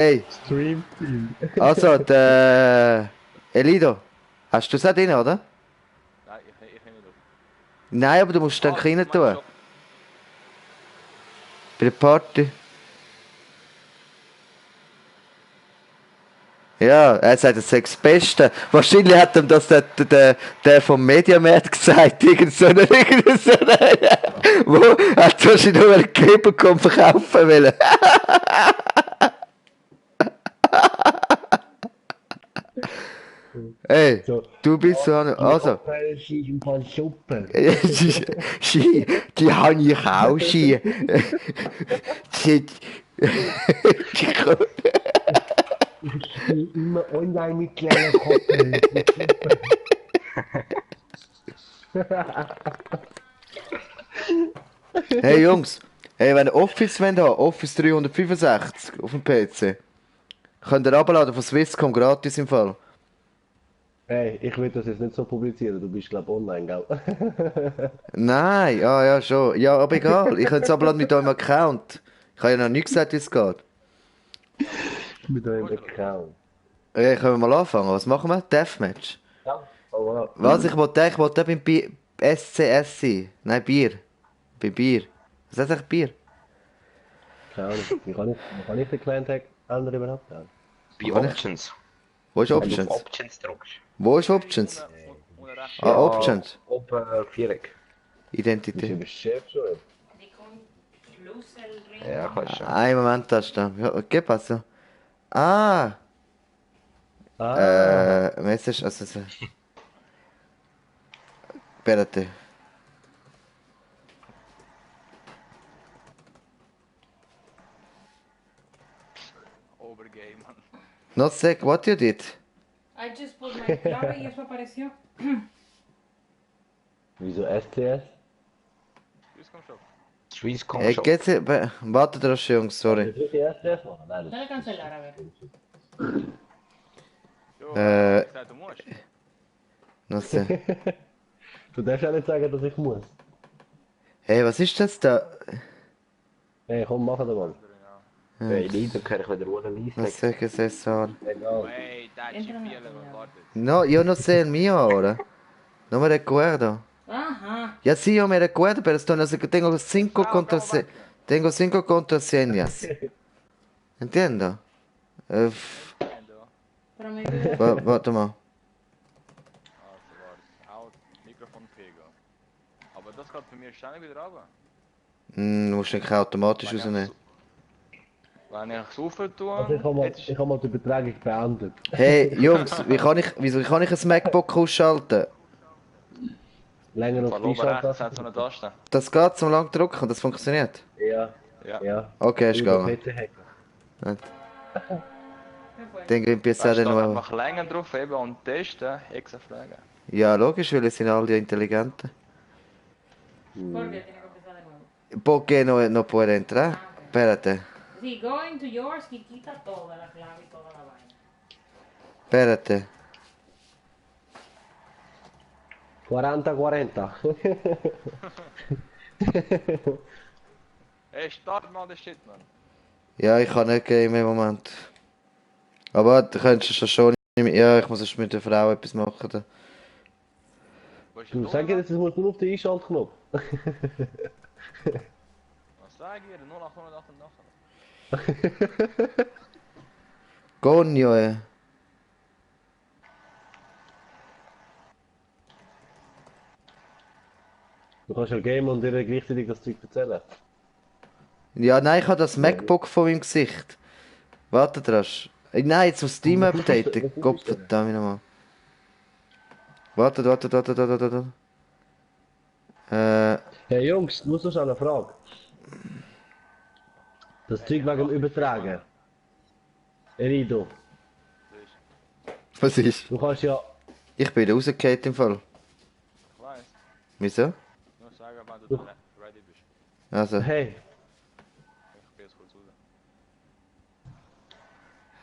Hey, Stream Team. also, der Elido, hast du es auch drin, oder? Nein, ich kann nicht auf. Nein, aber du musst dann Ah, rein du meinst tun. schon. Bei der Party. Ja, er sagt, das sei das Beste. Wahrscheinlich hat ihm das der vom Mediamarkt gesagt. Irgend so eine, wo hat wahrscheinlich nur einen Geber verkaufen wollen. Hey, So, du bist so eine, die also. Opel ist im Fall super. Ski, die habe ich auch Ski. Die, Ich spiele immer online mit kleinen Koppeln. hey Jungs, hey, wenn ihr Office wollt haben, Office 365 auf dem PC, könnt ihr runterladen von Swisscom gratis im Fall. Hey, ich will das jetzt nicht so publizieren, du bist glaub online, gell? Nein, ja, ja, schon. Ja, aber egal, ich könnte es runterladen mit eurem Account. Ich habe ja noch nicht gesagt, wie es geht. Mit eurem Gut, oder? Account. Hey, können wir mal anfangen? Was machen wir? Deathmatch. Ja, aber Was? Ich wollte beim SCS sein. Nein, Bier. Bei Bier. Was heißt eigentlich Bier? keine Ahnung, wie kann ich den kleinen Tag ändern überhaupt? Ja. Bei Kann ich? Options. Wo ist Wenn du auf Options? Options drückst. Wo ist Options? Ohne rechts. Ah, Options. Oben Viereck. Bist du Identität. über Chef schon? Ja, kannst du. Ein Moment, da steht. Ja, okay, passo. Ah! Ah, Message, Espérate. Overgame, man. No sé, what you did? I just put my clave y eso apareció. wieso STS? Grüß, komm schon. Swisscom Ey, Shop. geht's? Warte drauf, Jungs, sorry. Ist wirklich STS machen? Nein, Dale cancelar, a ver. Jo, Äh. ich sag, du musst. No sé. Du darfst auch nicht sagen, dass ich muss. Hey, was ist das da? Hey, komm, mach das mal. Hey, Lieder kann ich wieder ohne No Leise. sé qué es eso ahora. Egal. Hey, dai, ci Entra fiele, una- guarda. No, yo no sé el mío ahora. No me recuerdo. Ajá. Ya sí, yo me recuerdo, pero esto no sé que tengo cinco Bravo, bravo, contraseñas. Bacchia. Tengo 5 contraseñas. Entiendo. Endo. Pero me dio... Warte mal. Also, warte. Out, Mikrofon pega. Aber das geht bei mir ständig wieder runter. Musst du eigentlich automatisch rausnehmen. Wenn ich es rauf tue, Also ich hab mal die Übertragung beendet. Hey, Jungs, wie kann ich ein MacBook ausschalten? Länger auf von die oben rechts Schalttaste. hat so eine Taste. Das geht zum lang drücken, das funktioniert. Ja, Ja. ja. Okay, ist Über gegangen. PC-Hacker. ¿Qué fue? Tengo Da empezar de steht nuevo. einfach länger drauf eben und testen, Hexenfragen. Ja, logisch, weil es sind alle intelligente. Porque tiene que empezar de nuevo. ¿Por qué no puede entrar? Espérate, Sí, go into yours y quita toda la clave y toda la vaina. espérate. 40-40. Hey, start mal den Shit, man. Ja, ich kann nicht gehen im Moment. Aber du könntest das schon. Ja, ich muss erst mit der Frau etwas machen. Da. Wo ist Du der sag Null, jetzt, es muss nur auf den Einschaltknopf. Was sag ich dir? 0888. Coño, ey. Du kannst ja gamen und dir gleichzeitig das Zeug erzählen. Ja, nein, ich habe das MacBook vor meinem Gesicht. Warte drauf. Nein, jetzt muss Steam updaten. Gott verdammt nochmal. Warte. Hey Jungs, nur so eine Frage. Das Zeug wegen dem Übertragen. Erido, Was ist? du kannst ja... Ich bin rausgefallen im Fall. Ich weiß. Wieso? Nur sagen, wenn du ready bist. Also, Hey, Ich geh jetzt kurz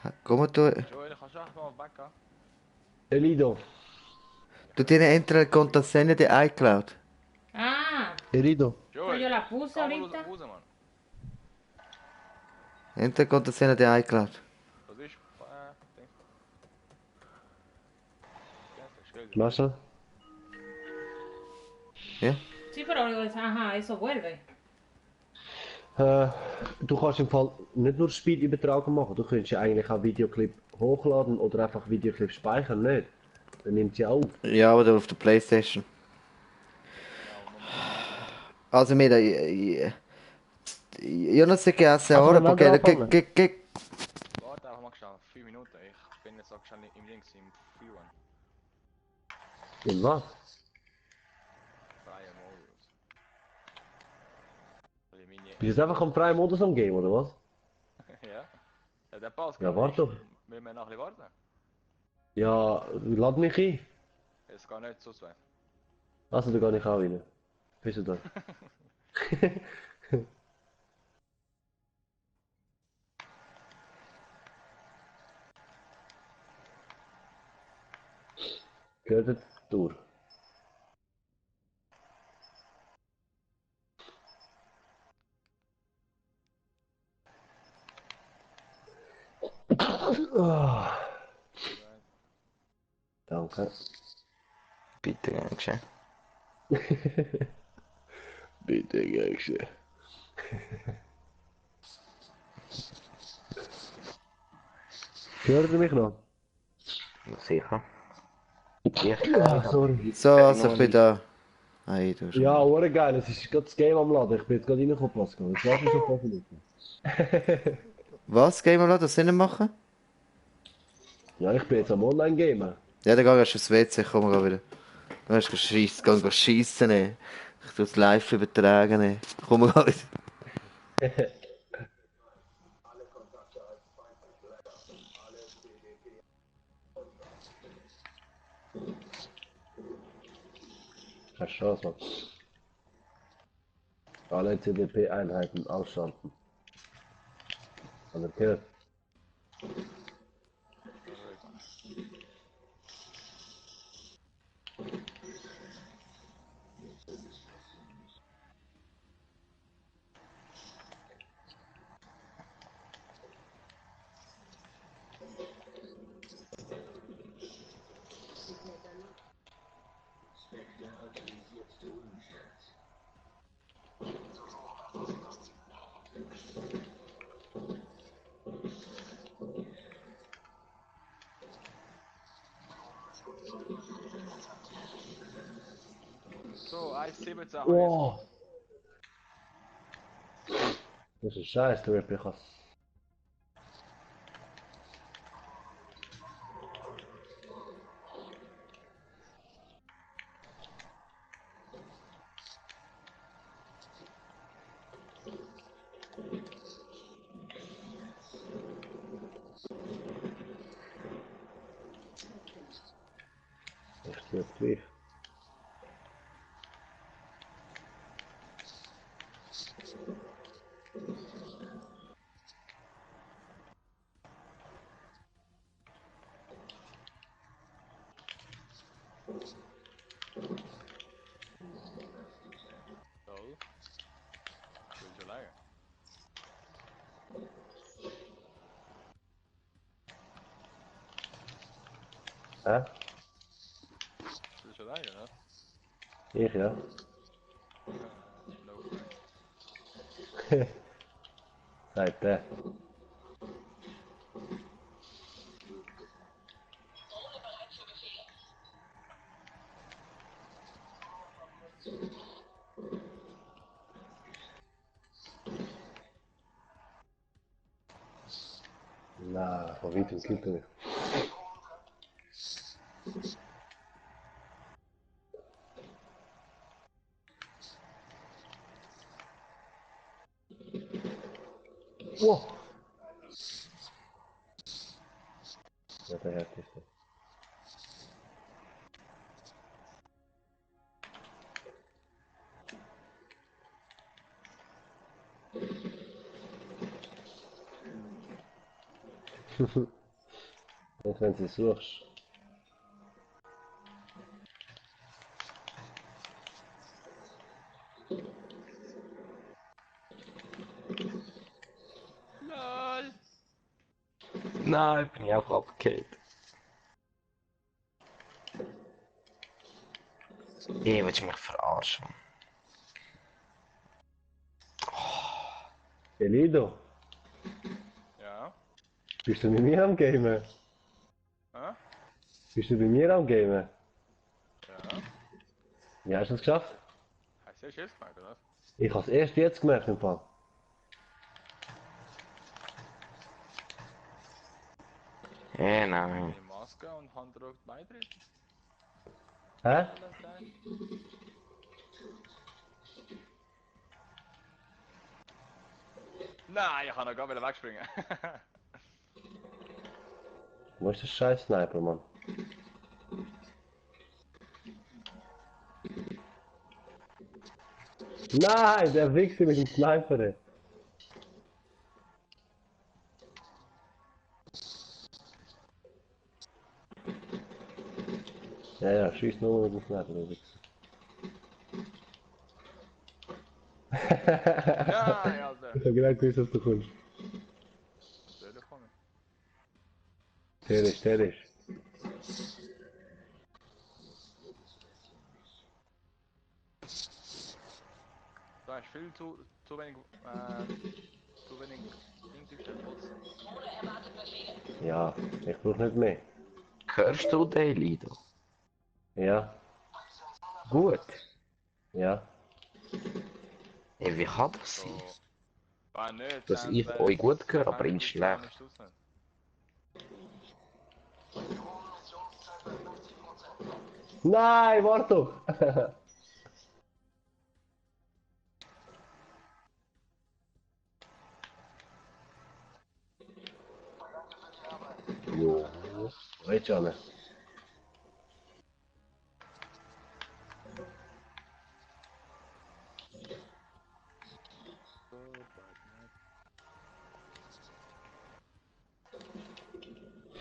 raus. komm du. Joel, kannst du echt mal weg? Erido, Du tienes entrar el contraseña de iCloud. Ah, Erido. pero yo Joel, la puse komm mal ahorita. raus, man. Entra el contraseña de iCloud. vuelve. Weißt du? Ja? Sí, pero ajá, eso vuelve. Du kannst im Fall nicht nur Spielübertragung machen, du könntest ja eigentlich auch Videoclip hochladen oder einfach Videoclip speichern, nicht? Dann nimmt sie auf. Ja, oder auf der Playstation. Genau, no más. Also mira, yo no sé qué hace Also ahora dann wollen wir porque anfangen. Warte einfach mal schnell, 4 Minuten. Ich bin jetzt auch schon im Links im Freerun. In was? Freie Modus. Weil ich meine, Bist du jetzt einfach am freien Modus am Game, oder was? ja? Ja, der passt Ja, gerade warte nicht. doch. Müssen wir noch ein bisschen warten? Ja, lad mich ein. Es geht nicht so zwei. Also, da gehe ich auch rein. Bist du da? Gehört jetzt durch. Ah, danke. Bitte, gern geschehen. Bitte, gern geschehen. Hört ihr mich noch? Sicher. Ja, sorry. So, also ich bin da. Hey, du schon. Ja, oder geil, es ist gerade das Game am Laden. Ich bin jetzt gerade reingekommen, Pascal. Jetzt warte ich schon 5 Minuten. Was? Gehen wir das nicht machen? Ja, ich bin jetzt am Online-Gamen. Ja, dann geh ich aufs WC, ich komme wieder. Dann hast du schiessen, ey. Ich tue es live übertragen, ey. Komm mal wieder. Keine Chance, Mann. Alle CDP-Einheiten ausschalten. Hat er gehört? Das höre ich mal. So, 1,17 habe ich jetzt. Wow! Das ist ein Scheiß, der Replika. Das ist gleich. Toll. Will schon länger. Hä? Will schon länger, ne? Ich, ja. No front. Sagt der. Na, von weitem killt er mich. Wow! Ja, der härteste. Und wenn du suchst. LOL! Nein, bin ich auch abgekehrt. Ey, willst du mich verarschen? Elido, Ja? bist du mit mir am Gamen? Hä? Bist du bei mir am Gamen? Ja? Wie hast du es geschafft? Hast du jetzt gemacht, oder was? Ich habe es erst jetzt gemerkt im Fall. Nein. Die Maske und Handdruck beitreten. Hä? Soll das sein? Nein, ich kann noch gar nicht wegspringen. Wo ist der scheiß Sniper, Mann? Nein, der Wichser mit dem Sniper. Ey. Ja, ja, schieß nur mit dem Sniper, der Wichser. Nein, Alter. Ich hab genau gewusst, dass du kommst. Natürlich komme Der ist. Du hast viel zu wenig, zu wenig Ding gestellt, Bots. Ja, ich brauch nicht mehr. Hörst du den, Lido? Ja, Gut. ja. Ey, wie kann das sein? So. Wenn nicht, Dass dann ich wäre euch gut höre, es aber ihn nicht schlecht. rausnehmen. Nein, warte doch! Jo. Weet schon.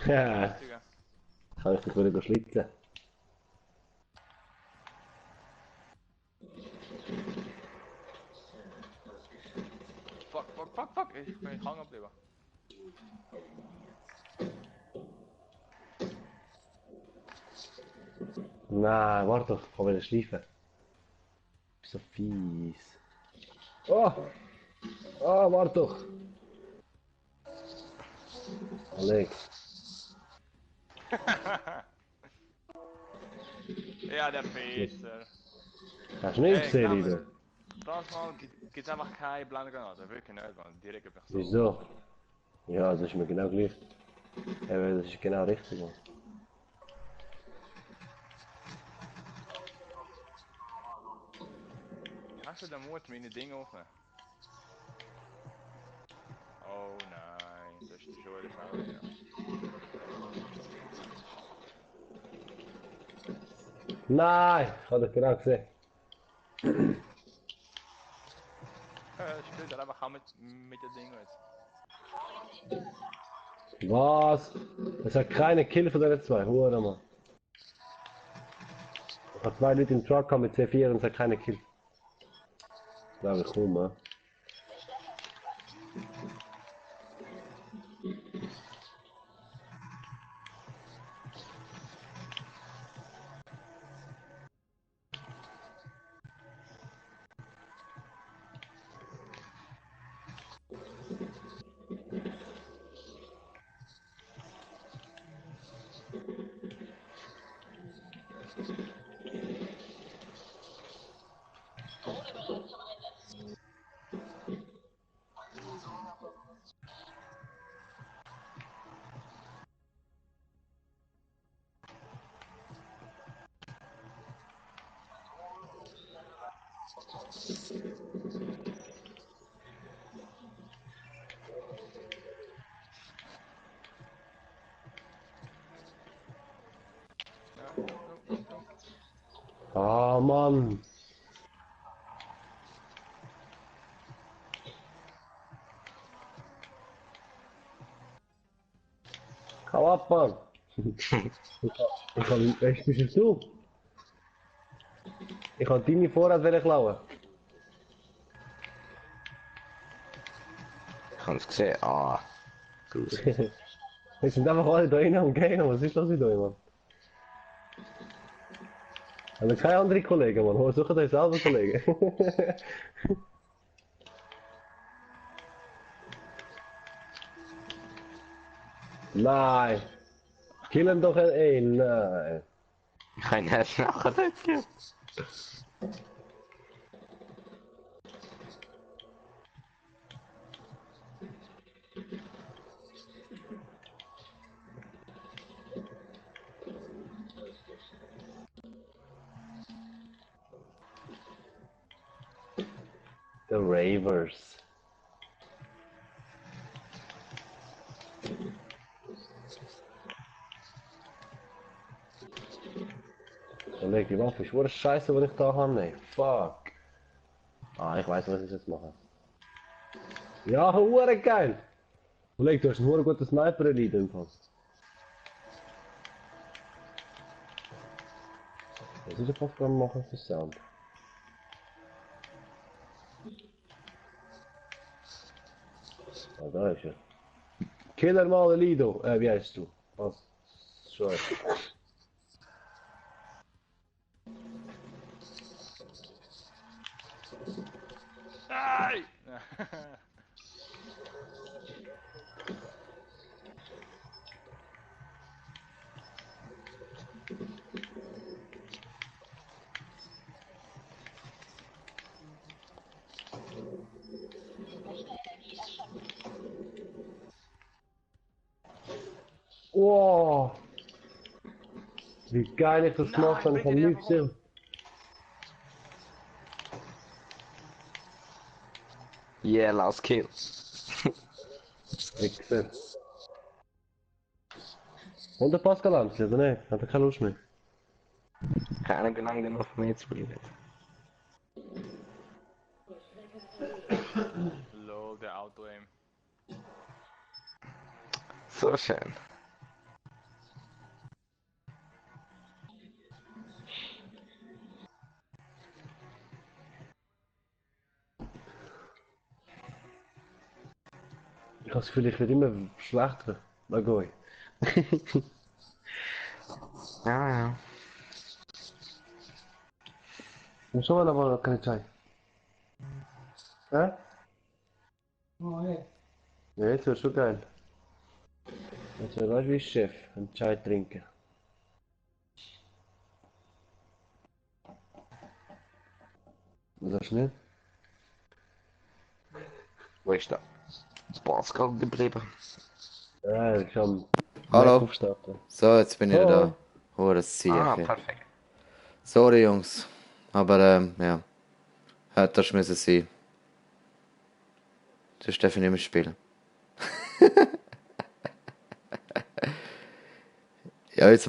Ja, Lustiger. kann ich dich wieder schlitzen. Fuck. Ich bin hängen geblieben. Nein, warte doch, ich kann wieder schleifen. So fies. Oh! Oh, warte doch! Alex. Ja, der Pisser. Hast du nicht Hey, gesehen, glaub Lido? mir, das Mal gibt es einfach keine Blendgranate. Wirklich nicht, man. Die regen mich so. Wieso? Ja, das ist mir genau gleich. Eben, das ist genau richtig, Mann. Hast du den Mut, meine Dinge aufnehmen? Oh nein, das ist die Schule selber wieder. Nein! Ich hab dich genau gesehen. Spielt er einfach auch mit den Dingen jetzt. Was? Es hat keine Kill von den zwei. Hure, Mann. Ich hab zwei Leute im Truck gehabt mit C4 und es hat keine Kill. Glaube ich, komm, Mann. No. Ah, Mann. Hau ab, Mann. Echt, bist du? Ich hab deine Vorrat klauen. Ich habe es gesehen. Ah. Gut. Wir sind einfach alle da rein am Gehen. Was ist das mit euch, Mann? Haben wir keine anderen Kollegen, Mann? Sucht euch selber Kollegen. Nein! Killen doch een, nein! Ich kann nicht nachher gehen. The Ravers. Leg die Waffe ist wohl scheiße, was ich da habe. Nee. Fuck. Ah, ich weiß, was ich jetzt mache. Ja, hure geil! Leg, du hast einen hure guten Sniper-Elite im Fall. Was ist der Programm machen für Sound? Ah, da ist er. Killer mal Lido. Wie heißt du? Was? Sorry. Nein! Wow! Wie geil ich das gemacht habe, ich habe nichts gesehen. Yeah, last kill. Wichser. Und der Pascal Amsli, oder nicht? Hat er keine Lust mehr? Keine Gedanken genug von mir zu bleiben. Lol, der Auto-Aim. So schön. Ich habe das Gefühl, ich werde immer schlechter. Na gut. Ja, ja. Und schon aber noch keine Zeit. Hä? Ja, jetzt wäre schon geil. Jetzt wäre weißt du wie Chef, einen Chai trinken. Was sagst du nicht? Wo ist der Pascal geblieben? Ja, ich am Hallo. Mac aufstarten. So, jetzt bin ich wieder da. Hallo. Oh, das ziehe Ah, ich. perfekt. Sorry, Jungs. Aber, ja. Hätte das müssen sein. Sonst darf ich nicht mehr spielen. Ja, jetzt